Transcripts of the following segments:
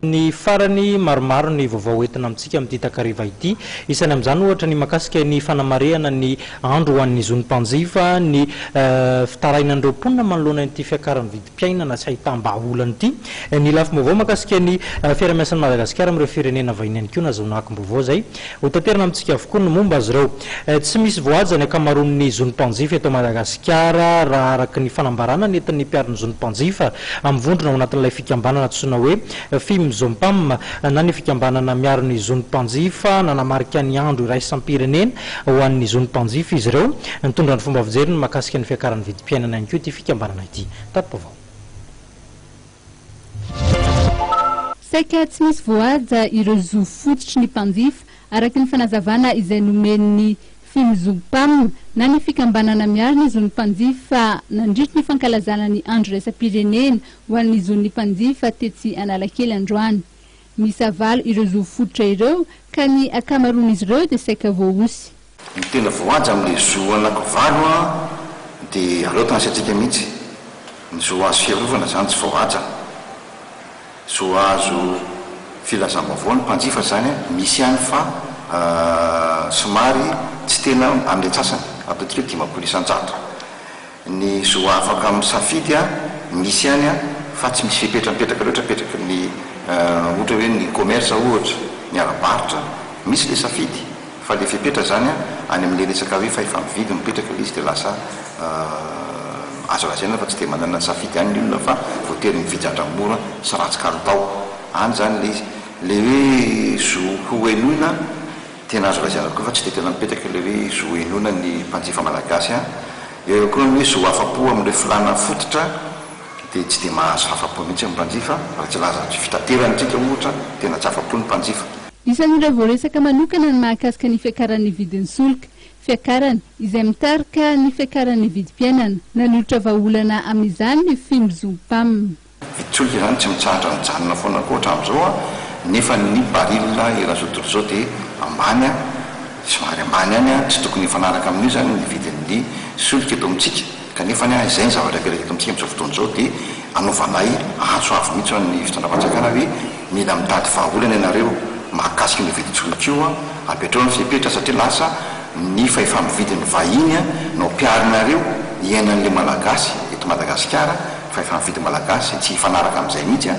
Ny farany, maromaro ny vaovao hoentina amintsika amin'ity takariva ity. Isany amin'izany ohatra ny mahakasika ny fanamarihana ny andro ho an'ny zon'ny mpanjifa, ny fitarainan'ireo mponina manoloana ity fiakaran'ny vidim-piainana tsy ahitam-bahaolana ity, ny lafim-baovao mahakasika ny fiarahamiasan'i Madagasikara amin'ireo firenena vahiny ihany koa nahazoana akom-baovao izay hotaterina amintsika avokoa ny momba azy ireo. Tsy misy voahaja ny ankamaroan'ny zon'ny mpanjifa eto Madagasikara raha araka ny fanambarana nentin'ny mpiaro ny zon'ny mpanjifa amin'ny vondrona ao anatin'ilay fikambanana antsoina hoe Fimzompam na ny fikambanana miaro ny zon'ny mpanjifa. Nanamarika ny andro iraisam-pirenena ho an'ny zon'ny mpanjifa izy ireo. Nitondra ny fomba fijeriny mahakasika ny fiakaran'ny vidim-piainana ihany koa ity fikambanana ity. Tati-baovao. Saika tsy misy voahaja ireo zo fototry ny mpanjifa araka ny fanazavana izay nomen'ny Fimzompam na ny fikambanana miaro ny zon'ny mpanjifa nandritry ny fankalazana ny andro iraisam-pirenena ho an'ny zon'ny mpanjifa tetsy Analakely androany. Miisa valo ireo zo fototra ireo ka ny ankamaroan'izy ireo dia saika voahosy. Ny tena voahaja amin'ilay zo anankivalO an dia aleo tanisiantsika mihitsy, ny zo azo fiarovana izany tsy voahaja. Zo azo filazam-baovao ny mpanjifa izany misy ihany fa somary tsy tena amin'ny antsasany, ataontsika hoe 50%. Ny zo afaka misafidy misy ihany fa tsy misy fepetra mipetraka loatra apetraky ny ohatra hoe ny commerce ohatra, ny ara-barotra, misy ilay safidy Fa le fepetra zany an, any amle resaka hoe fahefa-mividy no mipetraka le izy de lasa azo lazaina fa tsy de manana safidy any ny olona fa voatery mividy zavatra mora sy ratsy kalitao any zany le izy. Le hoe zo ho henoina, tena azo lazaina tokoa fa tsy de tena mipetraka le hoe zo ho henoina ny mpanjifa malagasy an. Eo ihany koa ny hoe zo afa-po amin'ireo filàna fototra. dia tsy dia mahazo afa-po mihitsy ny mpanjifa, raha tsy hilaza ny fitaterana isika ohatra, tena tsy afa-po ny mpanjifa. Isan'ireo voaresaka manokana ny mahakasika ny fiakaran'ny vidin'ny solika. Fiakarana izay mitarika ny fiakaran'ny vidim-piainana. Nanolotra vahaolana amin'izany ny Fimzompam. Vidin-tsolika izany tsy mitsahatra mijanona foana koa hatramin'izao nefa ny baril eran'izao tontolo izao dia ambany, somary ambany ihany, tsy tokony hifanaraka amin'io izany ny vidin'ny solika eto amintsika. Kanefa anie izay ny zavatra apetraka eto amintsika amin'izao fotoana izao dia anaovanay antso avo mihitsy ho an'ny fitondram-panjakana hoe mila mitady vahaolana ianareo mahakasika an'io vidin-tsolika io, apetrao ny fepetra satria lasa ny fahefa-mividin'ny vahiny no ampiharinareo iainan'ilay Malagasy eto Madagasikara, fahefa-mividy Malagasy tsy hifanaraka amin'izay mihitsy,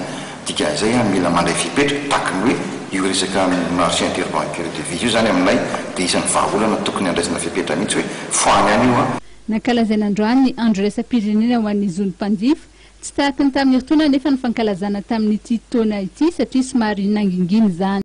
dikan'izay mila mandray fepetra tahaky ny hoe io resaka marché interbancaire devise io izany aminay dia isan'ny vahaolana tokony handraisana fepetra mihitsy hoe foano ihany io. Nankalazaina androany ny Andro iraisam-pirenena ho an'ny zon'ny mpanjifa. Tsy tahaka ny tamin'ny herintaona anefa ny fankalazana tamin'ity taona ity satria somary nangingina izany.